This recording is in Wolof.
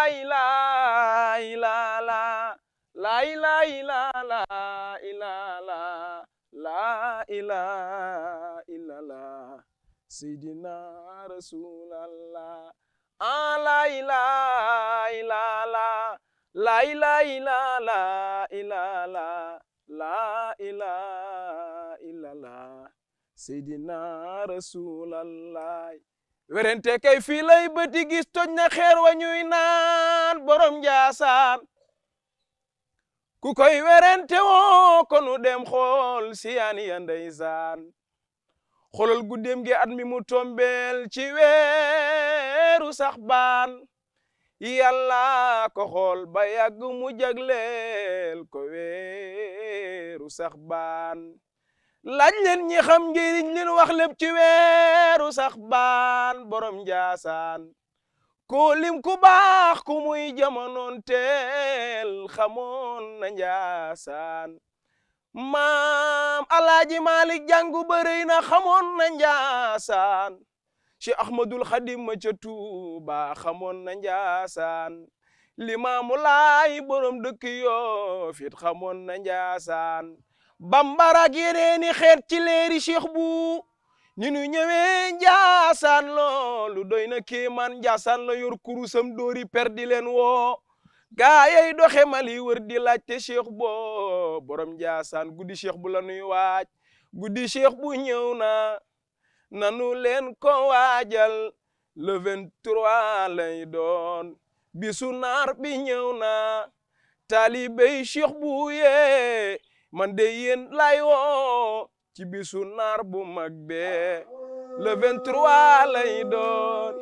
ilaha illallah la ilaha illallah illallah la ilaha illallah Sayyidina Rasulallah la ilaha illallah la ilaha illallah illallah la ilaha illallah Sayyidina Rasulallah werante kay fii lay bëti gis toj na xeer wa ñuy naan borom Njaasaan ku koy werante woo konu dem xool siyaani ya ndeysaan xoolal guddeem gi at mi mu tombeel ci weeru Saxbaan yàlla ko xool ba yàgg mu jagleel ko weeru Saxbaan laaj leen ñi xam njëriñ leen wax lépp ci weeru Saxbaan borom Njaasaan ko lim ku baax ku muy jamonoon teel xamoon na Njaasaan maam Alaaji Malik jàngu bërëy na xamoon na Njaasaan Cheikh Ahmadul Xadim ma ca Tuuba xamoon na Njaasaan Limaamu Laay borom dëkk Yoof it xamoon na Njaasaan bambara ak yeneeni xeet ci leeri Cheikh bu ni nu ñëwee Njaasaan loolu doy na kéemaan Njaasaan la yor kurusam doori per di leen woo gaayay doxe Mali wër di laajte Cheikh bo borom Njaasaan guddi Cheikh bu la nuy waaj guddi Cheikh bu ñëw na nanu leen ko waajal le 23 lay doon bisu naar bi ñëw na talibey Cheikh bu yee man de yéen lay woo ci bisu naar bu mag be le 23 lay doon